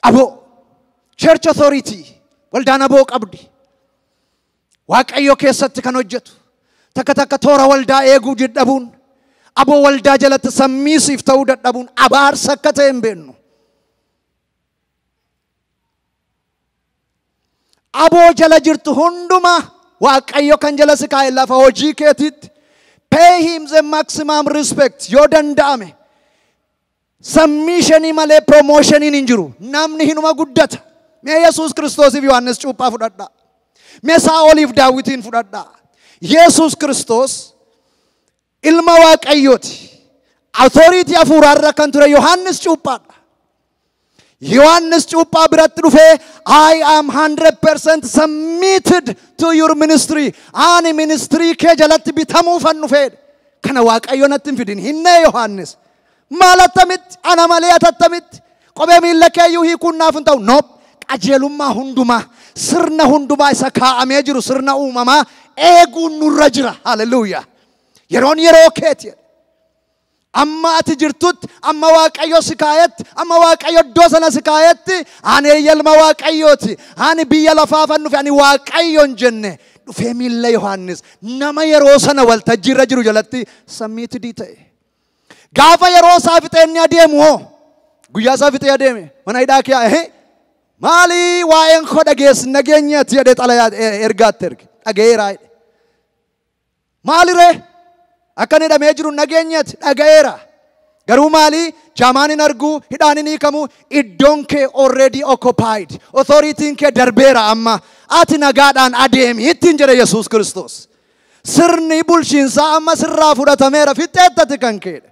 Aboo church authority waldaan aboo qabdi. Waaqayyo keessatti kan hojjetu takka takka toora waldaa eeguu dadhabuun Aboo waldaa jalatti submissive ta'uu dadhabuun abaarsa akka ta'e hin beeknu. Aboo jala jirtu hundumaa Waaqayyo kan jala si kaa'e lafa hojii keetiitti pay him the maximum respect yoo danda'ame. Submissionii malee promotioniin hin jiru. Namni hinuma guddata. Mee Yesuus Kiristoosiif Yohaannis cuuphaa fudhadhaa. Mee Saa'oliif Daawitiin fudhadhaa. Yesuus Kiristoos ilma Waaqayyooti. Authority hafuuraarra kan ture Yohaannis cuuphaadha. Yohaannis cuuphaa biratti dhufee I am 100% submitted to your ministry. Ani ministry kee jalatti bitamuufan dhufee. Kana Waaqayyo natti hin fidin. Hinnee Yohaannis. Maal attamitti? Ana malee atattamitti? Kophee miilla keeyyuu hiikuun naaf hin ta'u. Nope. Qajeelummaa hundumaa, sirna hundumaa isa kaa'amee jiru, sirna uumamaa eeguun nurra jira. Hallelujah. Yeroon yeroo keeti. Amma ati jirtutti, amma Waaqayyo si kaa'etti, amma Waaqayyo iddoo sana si kaa'etti, ani ilma Waaqayyooti, ani biyya lafaafan dhufe, ani Waaqayyo hin jenne. Dhufee miilla Yohaannis nama yeroo sana waltajjiirra jiru jalatti submitted ta'e. Gaafa yeroo isaa fixee inni adeemu hoo? Guyyaa isaa fixee adeeme. Mana hidhaa kee maali waa'een koo dhageessi nageenyatti jedhee xalayaa ergaatti erge. Dhaga'eeraa jedhe. Maali ree? Akka inni hidhamee jiru nageenyatti dhaga'eera. Garuu maali? Jaamaan hin argu, hidhaan hin hiikamu, iddoon kee already occupied. Authoritiin kee darbeera amma. Ati nagaadhaan adeemi ittiin jedhe Yesuus Kiristoos. Sirni bulchiinsaa amma sirraa fudhatameera fixeettati kan keedha.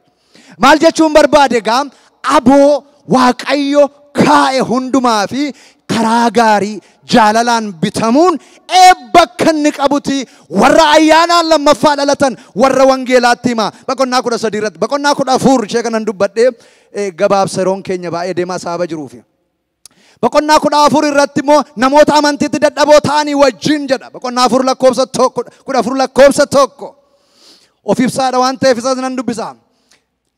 Maal jechuun barbaade gaa aboo Waaqayyo kaa'e hundumaa fi karaa gaarii jaalalaan bitamuun eebba akka inni qabuti warra ayyaanaan lammaffaa dhalatan warra wangeelaatti hima. Boqonnaa 13 irratti, boqonnaa 14 ishee kanan dubbadhee gabaabsa yeroon keenya baay'ee deemaa sababa jiruufi. Boqonnaa 14 irratti immoo namoota amantiitti dadhaboo ta'anii wajjin jedha. Boqonnaa 4 lakkoofsa 1, 14 lakkoofsa 1. Of ibsaadha waan ta'eef isas nan dubbisa.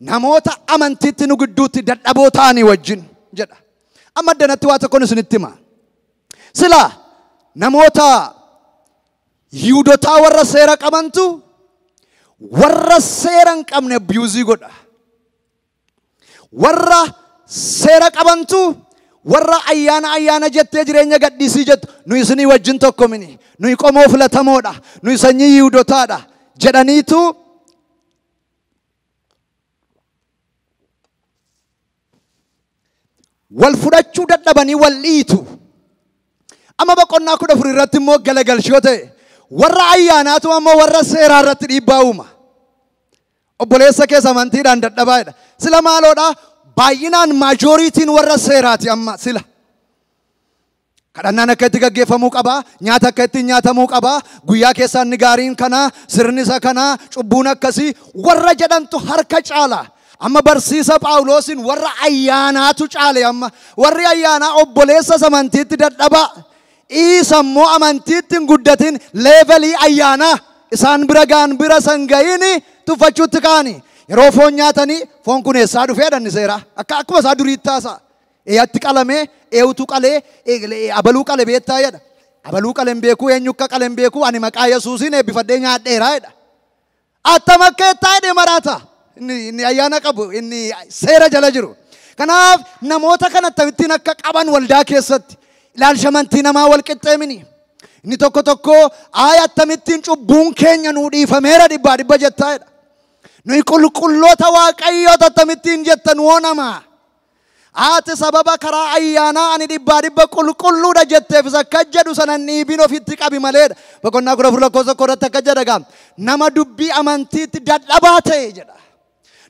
Namoota amantiitti nu gidduutti dadhaboo ta'anii wajjin jedha. Amma addanatti waa tokkoon isinitti hima. Sila namoota Yihuudotaa warra seera qabantu warra seera hin qabne abuse godha. Warra seera qabantu warra ayyaana ayyaana jettee jireenya gadhiisii jettu nuyi isinii wajjin tokko mini, nuyi qomoo filatamoodha, nuyi sanyii Yihuudotaadha jedhaniitu wal fudhachuu dadhabanii wal dhiitu. Amma boqonnaa 14 irratti immoo galagalchoo ta'e warra ayyaanaatu ammoo warra seeraa irratti dhiibbaa uuma. Obboleessa keessa amantiidhaan dadhabaadha. Sila maaloodha? Baay'inaan maajoriitiin warra seeraati amma sila. Kadhannaan akka itti gaggeeffamuu qaba, nyaata akka ittiin nyaatamuu qaba, guyyaa keessaa inni gaariin kanaa, sirni isa kanaa, cubbuun akkasii warra jedhantu harka caala. Amma barsiisa Phaawulosiin warra ayyaanaatu caale amma. Warri ayyaanaa obboleessa amantiitti dadhabaa. Isa immoo amantiitti hin guddatin leevelii ayyaanaa isaan bira ga'an bira san ga'iin tuffachuutti ka'ani. Yeroo foon nyaatanii foon kun eessaa dhufee jedhan seera. Akkuma isaa duriitti taasa'a. Eeyyaatti qalamee, eewutu qalee, abaluu qale beektaa jedha. Abaluu qale hin beekuu, eenyu akka qale hin beekuu, ani maqaa Yesuusiin eebbifadhee nyaadheeraa jedha. Attam akka ettaa jedhee maraata. Inni ayyaana qabu, inni seera jala jiru. Kanaaf namoota kana akkamittiin akka qaban waldaa keessatti ilaalcha amantii namaa wal qixxeemini. Inni tokko tokko ayi akkamittiin cubbuun keenya nuu dhiifameera dhibbaa dhibba jettaa jedha. Nuyi qulqulloota Waaqayyoota akkamittiin jettan hoo namaa. Ati sababa karaa ayyaanaa ani dhibbaa dhibba qulqulluudha jetteef isa akka jedhu sana hin dhiibin ofitti qabi maleedha. Boqonnaa 14 lakkoofsa 1 irratti akka jedha gaa. Nama dubbii amantiitti dadhabaa ta'e jedha.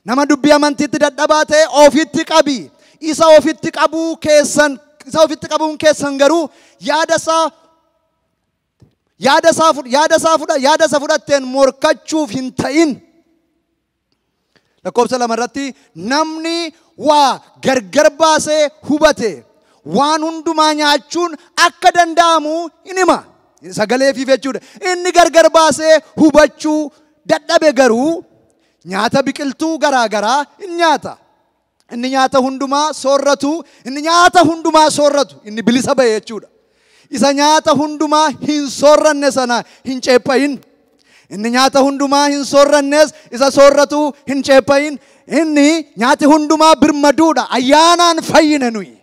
Nama dubbii amantiitti dadhabaa ta'e ofitti qabi. Isa ofitti qabuu keessan, isa ofitti qabuun keessan garuu yaada isaa, yaada isaa fudh-, yaada isaa fudha-, yaada isa fudhatteen morkachuuf hin ta'in. Lakkoofsa 2 irratti namni waa gargar baasee hubate waan hundumaa nyaachuun akka danda'amu hin hima. Sagaleefiif jechuudha. Inni gargar baasee hubachuu dadhabe garuu nyaata biqiltuu garaa garaa hin nyaata. Inni nyaata hundumaa soorratu, inni nyaata hundumaa soorratu, inni bilisa ba'e jechuudha. Isa nyaata hundumaa hin soorranne sana hin ceephayin. Inni nyaata hundumaa hin soorrannes isa soorratu hin ceephayin. Inni nyaati hundumaa birmaduudha. Ayyaanaan fayyine nuyi.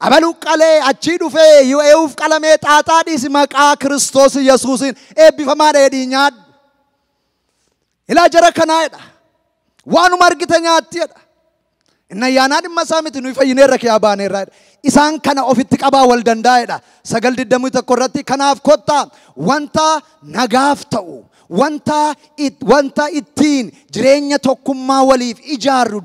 Abaluu qalee achii dhufee eewuf qalamee xaaxaa dhiisi maqaa Kiristoos Yesuusiin eebbifamaadha jedhii nyaadhu. Ilaa jara kanaadha. Waanuma argite nyaatti jedha. Inni ayyaanaa dhimma isaa miti nuyi fayyineerra kee baaneerra. Isaan kana ofitti qabaa wal danda'edha. 9:21 irratti kanaaf kottaa wanta nagaaf ta'u wanta ittiin jireenya tokkummaa waliif ijaarru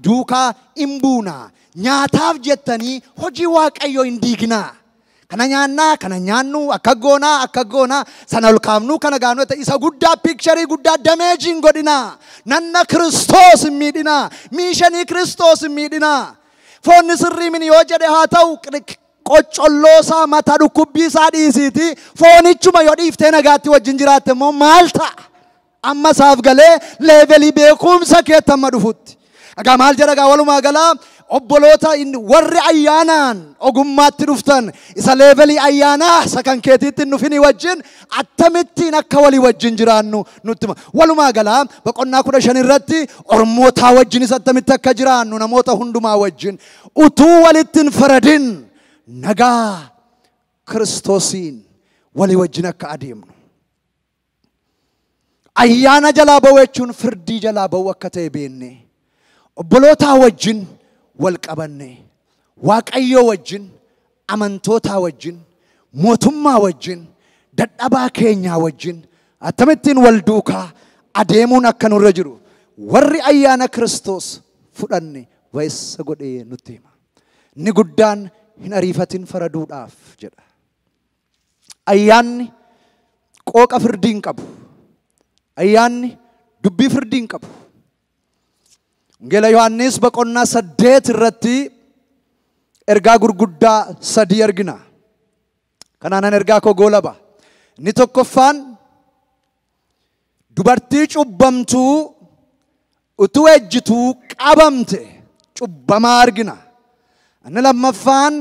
duukaa hin buunaa. Nyaataaf jettanii hojii Waaqayyoo hin diignaa. Kana nyaannaa, kana nyaannu, akka goonaa, sana ol kaafnuu, kana gaanuu isa guddaa piikcharii guddaa dameejii hin godhinaa. Nanna Kiristoos hin miidhinaa. Miishanii Kiristoos hin miidhinaa. Foonni sirrii mini yoo jedhe haa ta'u qoccolloosaa mataa dhukkubbii isaa dhiisiiti. Foonichuma yoo dhiiftee nagaatti wajjin jiraatte immoo maal ta'a? Amma isaaf galee leevelii beekumsa keetti amma dhufutti. Egaa maal jedha egaa walumaa galaa obboloota warri ayyaanaan ogummaatti dhuftan isa leevelii ayyaanaa isa kan keetiitti hin dhufinii wajjin akkamittiin akka walii wajjin jiraannu nutti hima. Walumaa galaa boqonnaa 15 irratti ormootaa wajjinis attamitti akka jiraannu namoota hundumaa wajjin utuu walitti hin faradin nagaa Kiristoosiin walii wajjin akka adeemnu. Ayyaana jalaa ba'uu jechuun firdii jalaa ba'uu akka ta'e beekne. Obbolootaa wajjin wal qabanne, Waaqayyoo wajjin, amantootaa wajjin, mootummaa wajjin, dadhabaa keenyaa wajjin akkamittiin wal duukaa adeemuun akka nurra jiru warri ayyaana Kiristoos fudhanne wayessa godhee nutti hima. Inni guddaan hin ariifatin faraduudhaaf jedha. Ayyaanni qooqa firdii hin qabu. Ayyaanni dubbii firdii hin qabu. Wangeela Yohaannis boqonnaa 8 irratti ergaa gurguddaa 3 argina. Kanaanan ergaa koo goolaba. Inni tokkoffaan dubartii cubbamtuu utuu ejjituu qabamte cubbamaa argina. Inni lammaffaan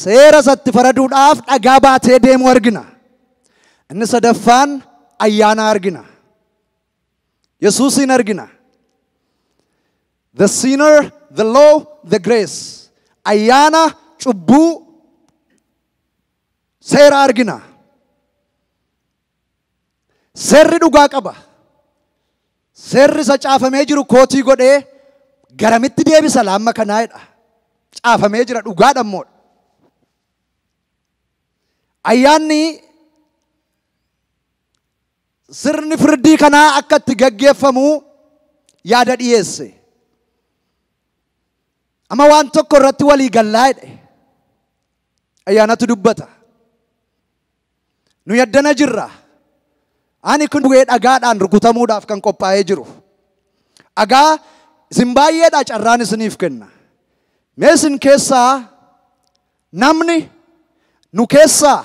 seera isatti faraduudhaaf dhagaa baatee deemu argina. Inni sadaffaan ayyaana argina. Yesuusin argina. The sinner, the law, the grace. Ayyaana, cubbuu, seera argina. Seerri dhugaa qaba. Seerri isa caafamee jiru kootii godhee garamitti deebisa laamma kanaadha. Caafamee jira dhugaadha immoo. Ayyaanni sirni firdii kanaa akka itti gaggeeffamu yaada dhiyeesse. Amma waan tokko irratti walii gallaa jedhe. Ayyaanatu dubbata. Nu yaddana jirra. Ani kun du'ee dhagaadhaan rukutamuudhaaf kan qophaa'ee jiru. Dhagaa isin baay'eedha carraan isiniif kenna. Mee isin keessaa namni nu keessaa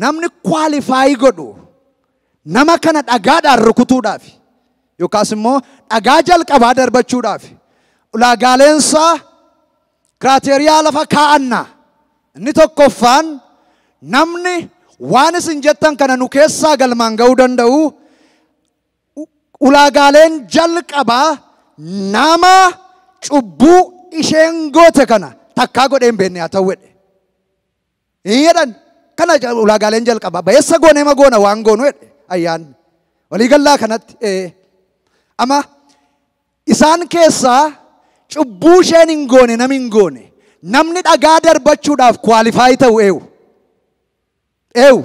namni kwaalifaayi godhu nama kana dhagaadhaan rukutuudhaaf yookaas immoo dhagaa jalqabaa darbachuudhaaf ulaagaaleensaa kiraateriyaa lafa kaa'anna. Inni tokkoffaan namni waan isin jettan kana nu keessaa galmaan ga'uu danda'u ulaagaaleen jalqabaa nama cubbuu isheen goote kana takkaa godhee hin beekne haa ta'u jedhe. Hin jedhan kana ulaagaaleen jalqabaa ba'eessa goonee ma goona waan goonu jedhe ayyaanni. Waliigallaa kanatti amma isaan keessaa cubbuu isheen hin goone namni hin goone namni dhagaa darbachuudhaaf kwaalifaayi ta'u eewu. Eewu.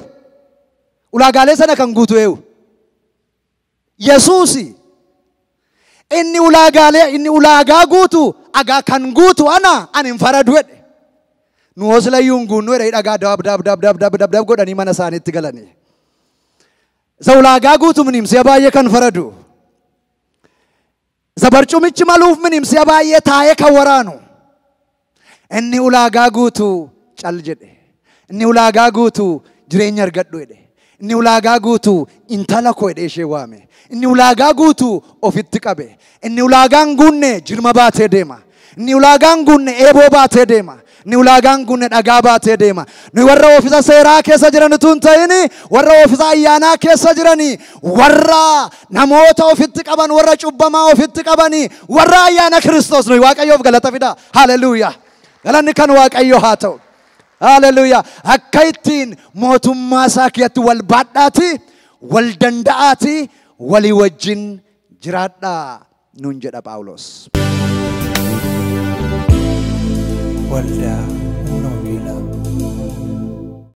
Ulaagaalee sana kan guutu eewu. Yesuusi. Inni ulaagaalee inni ulaagaa guutu dhagaa kan guutu ana ani hin faradu jedhe. Nu hoslayyuu hin guunnu jedhe dhagaa dab dab dab dab dab dab dab godhanii mana isaaniitti galanii. Isa ulaagaa guutu minimsiya baay'ee kan faradu. Isa barcumichi maluuf minimsiya baay'ee taa'ee kan waraanu. Inni ulaagaa guutu cal jedhe. Inni ulaagaa guutu jireenya argadhu jedhe. Inni ulaagaa guutu intala koo jedhee ishee waame. Inni ulaagaa guutu ofitti qabe. Inni ulaagaa hin guunne jirma baatee deema. Inni ulaagaa hin guunne eeboo baatee deema. Inni ulaagaan guunne dhagaa baatee deema. Nuyi warra oofisa seeraa keessa jiran utuu hin ta'in, warra oofisa ayyaanaa keessa jiranii, warra namoota ofitti qaban, warra cubbamaa ofitti qabanii, warra ayyaana Kiristoos nuyi. Waaqayyoof galata fida. Haleluuyaa. Galanni kan Waaqayyo haa ta'u. Haleluuyaa. Akka ittiin mootummaa isaa keessatti wal baadhaati, wal danda'aati, walii wajjin jiraadhaa nuun jedha Phaawulos. Waldaa Humna Wangeelaa.